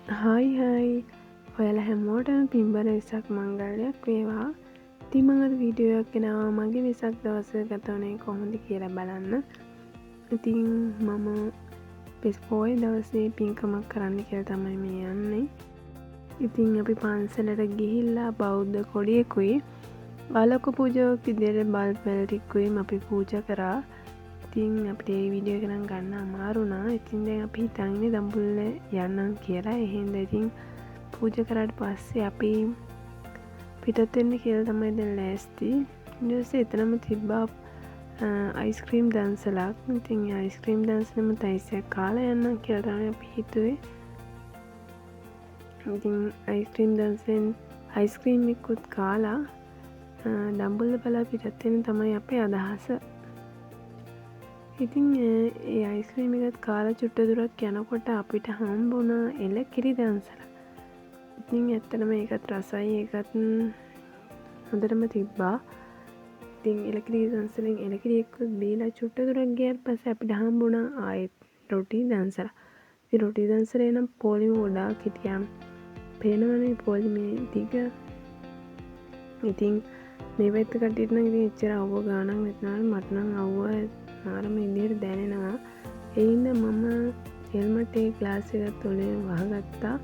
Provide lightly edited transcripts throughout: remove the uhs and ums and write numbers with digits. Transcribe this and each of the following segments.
Hi hi, ඔයාලා හැමෝටම පින්බර වෙසක් මංගල්‍යයක් වේවා. ඉතින් මං අද වීඩියෝ එකක් ගෙනාවා මගේ වෙසක් දවස ගත වුණේ කොහොමද කියලා බලන්න. ඉතින් මම වෙස් පෝය දවසේ පින්කමක් කරන්න කියලා තමයි මේ යන්නේ. ඉතින් අපි පන්සලට ගිහිල්ලා බෞද්ධ කොඩියකුයි ආලෝක පූජාවක් විදියට බල්බ් වැල් ටිකකුයි අපි පූජා කරා. ඉතින් අපිට ඒ වීඩියෝ එක නම් ගන්න අමාරු වුණා. ඉතින් දැන් අපි හිතන් ඉන්නේ දඹුල්ල යන්නම් කියලා. ඒ හින්දා ඉතින් පූජා කරාට පස්සේ අපි පිටත් වෙන්න කියලා තමයි දැන් ලෑස්ති. ඊට පස්සේ එතනම තිබ්බා අයිස්ක්‍රීම් දන්සලක්. ඉතින් ඒ අයිස්ක්‍රීම් දන්සලෙම තයිසයක් කාලා යන්නම් කියලා තමයි අපි හිතුවේ. ඉතින් අයිස්ක්‍රීම් දන්සලෙන් අයිස්ක්‍රීම් එක්කුත් කාලා දඹුල්ල බලා පිටත් වෙන්න තමයි අපේ අදහස. ඉතින් ඒ අයිස්ක්‍රීම් එකත් කාලා චුට්ට දුරක් යනකොට අපිට හම්බුණා එලකිරි දන්සල. ඉතින් ඇත්තටම ඒකත් රසයි, ඒකත් හොඳටම තිබ්බා. ඉතින් එලකිරි දන්සලෙන් එලකිරි එක්කත් බීලා චුට්ට දුරක් ගියාට පස්සේ අපිට හම්බුණා ආයෙත් රොටි දන්සල. ඉතින් රොටි දන්සලේ නම් පොලිම ගොඩාක් හිටියා. පේනවනේ පොලිමේ දිග. ඉතින් මේ පැත්ත කට්ටියට නම් ඉතින් එච්චර අවුව ගාණක් නැතුණාට මට නම් අවුව මාරම විදියට දැනෙනවා. ඒ හින්දා මම හෙල්මට් එකේ ග්ලාස් එකත් ඔළුවේ වහගත්තා.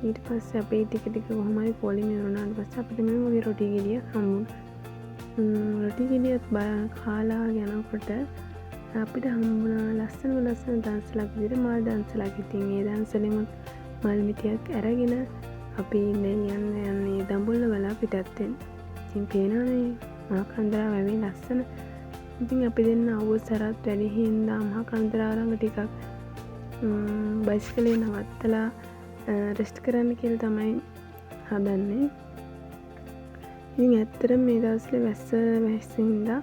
ඊට පස්සේ අපි ටික ටික කොහොම හරි පොලිම ඉවර වුණාට පස්සේ අපිට මේ වගේ රොටි ගෙඩියක් හම්බුණා. රොටි ගෙඩියත් කාලා යනකොට අපිට හම්බුණා ලස්සනම ලස්සන දන්සලක් විදියට මල් දන්සලක්. ඉතින් ඒ දන්සලෙම මල් මිටියක් අරගෙන අපි දැන් යන්න යන්නේ දඹුල්ල බලා පිටත් වෙන්න. ඉතින් පේනවනේ මහා කන්දරා වැවේ ලස්සන. ඉතින් අපි දෙන්න අවුව සැරත් වැඩි හින්දා මහා කන්දරාව ළඟ ටිකක් බයිසිකලේ නවත්තලා රෙස්ට් කරන්න කියලා තමයි හදන්නේ. ඉතින් ඇත්තටම මේ දවස්වල වැස්ස වැස්ස හින්දා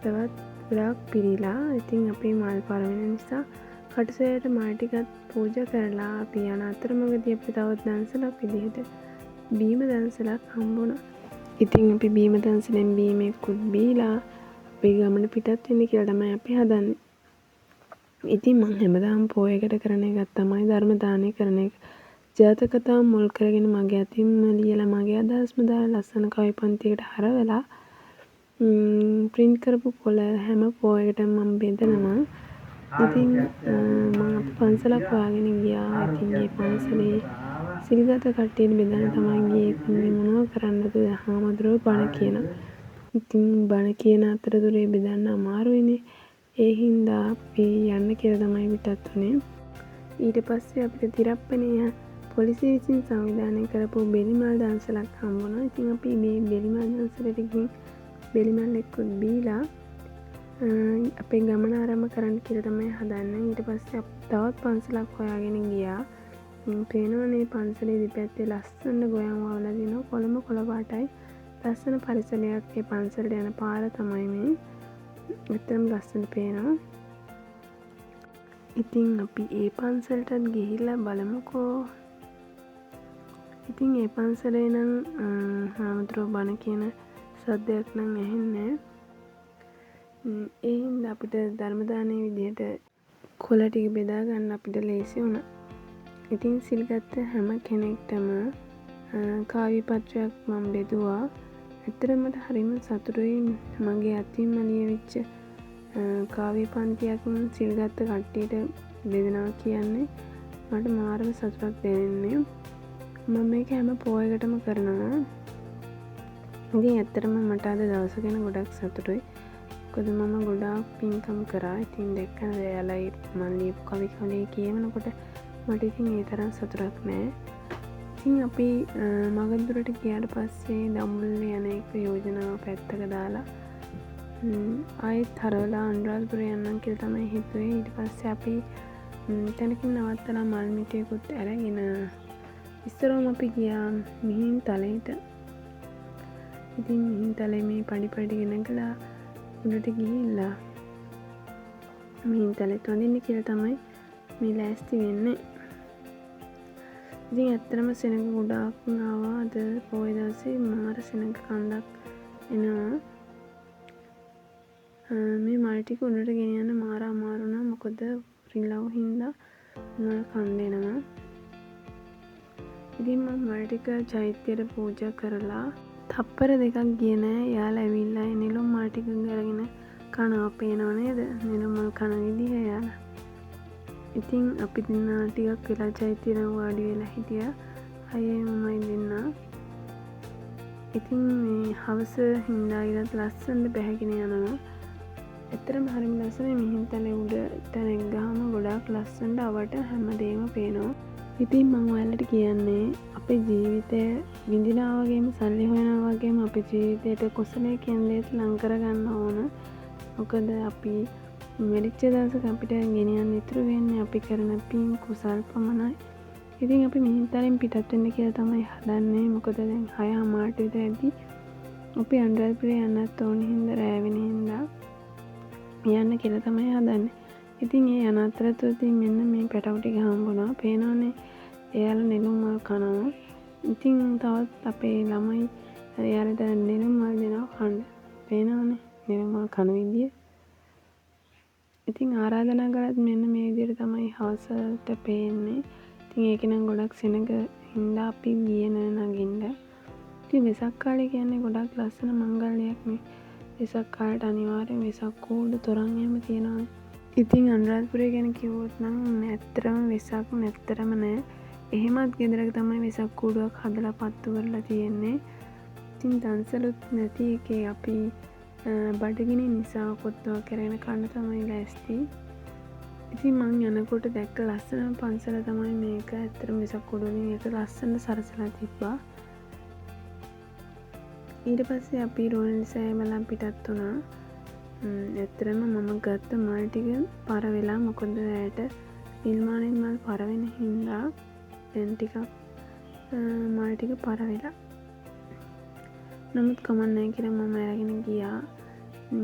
වැවත් ගොඩාක් පිරීලා. ඉතින් අපි මල් පර වෙන නිසා කටුසෑයට මල් ටිකත් පූජා කරලා අපි යන අතරමඟදී අපිට තවත් දන්සලක් විදිහට බීම දන්සලක් හම්බුණා. ඉතින් අපි බීම දන්සලෙන් බීමෙකුත් බීලා අපි ගමන පිටත් වෙන්න කියලා තමයි අපි හදන්නේ. ඉතින් මං හැමදාම පෝයකට කරන එකක් තමයි ධර්ම දානය කරන එක. ජාතක කතාව මුල් කරගෙන මගේ අතින්ම ලියලා මගේ අදහස්ම දාලා ලස්සන කවි පන්තියකට හරවලා ප්‍රින්ට් කරපු කොළ හැම පෝයකටම මම බෙදනවා. ඉතින් මං අපි පන්සලක් හොයාගෙන ගියා. ඉතින් ඒ පන්සලේ සිල්ගත කට්ටියට බෙදන්න තමයි ගියේ. ඉතින් මේ මොනවා කරන්නද හාමුදුරුවෝ බණ කියනවා. ඉතින් බණ කියන අතරතුරේ බෙදන්න අමාරුයිනේ. ඒ හින්දා අපි යන්න කියලා තමයි පිටත් වුණේ. ඊට පස්සේ අපිට තිරප්පනේ පොලිසිය විසින් සංවිධානය කරපු බෙලිමල් දන්සලක් හම්බුණා. ඉතින් අපි මේ බෙලිමල් දන්සලට ගිහින් බෙලිමල් එක්කුත් බීලා අපේ ගමන ආරම්භ කරන්න කියලා තමයි හදන්නේ. ඊට පස්සේ අපි තවත් පන්සලක් හොයාගෙන ගියා. පේනවනේ පන්සලේ දෙපැත්තේ ලස්සන ගොයන් වවලා තිනවා. කොළඹ කොළ පාටයි. ලස්සන පරිසරයක් ඒ පන්සලට යන පාර තමයි මේ. ඇත්තටම ලස්සන පේනවා. ඉතින් අපි ඒ පන්සලටත් ගිහිල්ලා බලමුකෝ. ඉතින් ඒ පන්සලේ නම් හාමුදුරුවෝ බණ කියන සද්දයක් නම් ඇහෙන්නේ නෑ. ඒ හින්දා අපිට ධර්ම දානය විදිහට කොළ ටික බෙදා ගන්න අපිට ලේසි වුණා. ඉතින් සිල් ගත්ත හැම කෙනෙක්ටම කාව්‍ය පත්‍රයක් මම බෙදුවා. ඇත්තටම මට හරිම සතුටුයි මගේ අතින්ම ලියවිච්ච කාව්‍ය පන්තියක් සිල් ගත්ත කට්ටියට බෙදනවා කියන්නේ මට මාරම සතුටක් දැනෙන්නේ. මම මේක හැම පෝයකටම කරනවා. ඉතින් ඇත්තටම මට අද දවස ගැන ගොඩක් සතුටුයි. මොකද මම ගොඩාක් පින්කම් කරා. ඉතින් දැක්කම එයාලයි මං ලියපු කවි කොලේ කියවනකොට මට ඉතින් ඒ තරම් සතුටක් නෑ. ඉතින් අපි මග දුරට ගියාට පස්සේ දඹුල්ල යන එක යෝජනාව පැත්තක දාලා ආයෙත් හරවලා අනුරාධපුර යන්නම් කියලා තමයි හිතුවේ. ඊට පස්සේ අපි තැනකින් නවත්තලා මල් මිටියකුත් අරගෙන ඉස්සරවම අපි ගියා මිහින්තලයට. ඉතින් මිහින්තලේ මේ පඩි පඩි නැගලා උඩට ගිහිල්ලා මිහින්තලෙත් වඳින්න කියලා තමයි මේ ලෑස්ති වෙන්නේ. ඉතින් ඇත්තටම සෙනඟ ගොඩාක් ආවා. අද පොය දවසේ මාර සෙනඟ කන්දක් එනවා. මේ මල් ටික උඩට ගෙනියන්න මාර අමාරු වුණා. මොකද රිලව් හින්දා මල් කන්න එනවා. ඉතින් මම මල් ටික චෛත්‍යයට පූජා කරලා තප්පර දෙකක් ගියේ නෑ එයාලා ඇවිල්ලා නෙළුම් මල් ටික අරගෙන කනවා. පේනව නේද නෙළුම් මල් කන විදිහ එයාලා. ඉතින් අපි දෙන්නා ටිකක් වෙලා චෛත්‍යයට වාඩි වෙලා හිටියා. අයියයි මමයි දෙන්නා. ඉතින් මේ හවස හින්දා ඉරත් ලස්සනට බැහැගෙන යනවා. ඇත්තටම හරිම ලස්සනයි. මිහින්තලේ උඩට නැග්ගහම ගොඩාක් ලස්සනට අවට හැමදේම පේනවා. ඉතින් මං ඔයාලට කියන්නේ අපේ ජීවිතය විඳිනවා වගේම සල්ලි හොයනවා වගේම අපේ ජීවිතයට කුසලය කියන දේත් ලං කරගන්න ඕන. මොකද අපි මැරිච්ච දවසක අපිට ගෙනියන්න ඉතුරු වෙන්නේ අපි කරන පින් කුසල් පමණයි. ඉතින් අපි මිහින්තලෙන් පිටත් වෙන්න කියලා තමයි හදන්නේ. මොකද දැන් 6:30 විතර ඇති. අපි අනුරාධපුරේ යන්නත් ඕන හින්දා රෑ වෙන හින්දා යන්න කියලා තමයි හදන්නේ. ඉතින් ඒ යන අතරතුරදී මෙන්න මේ පැටවු ටික හම්බුණා. පේනවනේ එයාලා නෙළුම් මල් කනවා. ඉතින් තවත් අපේ ළමයි එයාලට නෙළුම් මල් දෙනවා කන්න. පේනවනේ නෙළුම් මල් කන විදිය. ඉතින් ආරාධනා කරත් මෙන්න මේ විදියට තමයි හවසට පේන්නේ. ඉතින් ඒක නම් ගොඩක් සෙනග හින්දා අපි ගියේ නෑ නගින්න. ඉතින් වෙසක් කාලේ කියන්නේ ගොඩක් ලස්සන මංගල්‍යයක් නේ. වෙසක් කාලේට අනිවාර්යෙන් වෙසක් කූඩු තොරන් එහෙම තියෙනවානේ. ඉතින් අනුරාධපුරය ගැන කිව්වොත් නම් ඇත්තටම වෙසක් නැත්තරම නෑ. එහෙමත් ගෙදරක තමයි වෙසක් කූඩුවක් හදලා පත්තු කරලා තියෙන්නේ. ඉතින් දන්සලුත් නැති එකේ අපි බඩගිනි නිසා කොත්තුවක් අරගෙන කන්න තමයි ලෑස්ති. ඉතින් මං යනකොට දැක්ක ලස්සනම පන්සල තමයි මේක. ඇත්තටම වෙසක් කූඩුව වලින් ඒක ලස්සනට සරසලා තිබ්බා. ඊට පස්සේ අපි රුවන්වැලි සෑය බලන් පිටත් වුණා. ඇත්තටම මම ගත්ත මල් ටික පර වෙලා, මොකද රෑට නිල්මානෙන් මල් පර වෙන හින්දා දැන් ටිකක් මල් ටික පර වෙලා. නමුත් කමක් නෑ කියලා මම අරගෙන ගියා.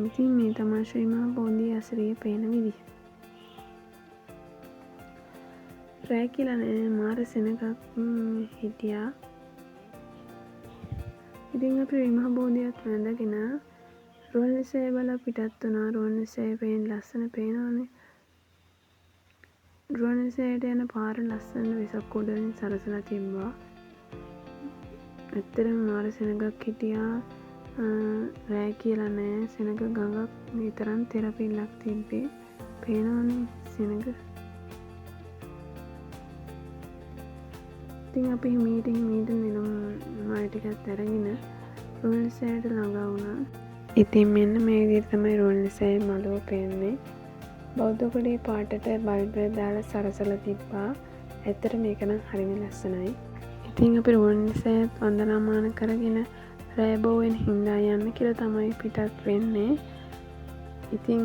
ඉතින් මේ තමයි ශ්‍රී මහා බෝධිය අසිරිය පේන විදිහ. රෑ කියලා නෑ මාර සෙනඟක් හිටියා. ඉතින් අපි ශ්‍රී මහා බෝධියත් වැඳගෙන රුවන්වැලි සෑය බලා පිටත් වුණා. රුවන්වැලි සෑය පේන ලස්සන පේනවනේ. රුවන්වැලි සෑයට යන පාර ලස්සන වෙසක් කුඩ වලින් සරසලා තිබ්බා. ඇත්තටම මාර සෙනඟක් හිටියා. රෑ කියලා නෑ සෙනඟ ගඟක් මේ තරම් තෙරපිල්ලක් තිබ්බේ. පේනවනේ සෙනඟ. ඉතින් අපි හිමීට හිමීට නෙළුම් මල් ටිකත් අරගෙන රුවන්වැලි සෑයට ළඟා වුණා. ඉතින් මෙන්න මේ විදිහට තමයි රුවන්වැලි සෑයේ මළුව පේන්නේ. බෞද්ධ කොඩේ පාටට බල්බ් එක දාලා සරසලා තිබ්බා. ඇත්තට මේක නම් හරිම ලස්සනයි. ඉතින් අපි රුවන්වැලි සෑයත් වන්දනාමාන කරගෙන රෑ බෝ වෙන හින්දා යන්න කියලා තමයි පිටත් වෙන්නේ. ඉතින්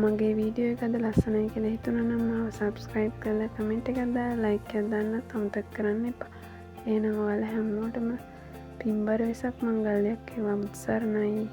මගේ වීඩියෝ එක අද ලස්සනයි කියලා හිතුණා නම් මාව සබ්ස්ක්‍රයිබ් කරලා කමෙන්ට් එකක් දාලා ලයික් එකක් දාන්නත් අමතක කරන්න එපා. එහෙනම් ඔයාලා හැමෝටම පින්බර වෙසක් මංගල්‍යයක් වේවා. බුදු සරණයි.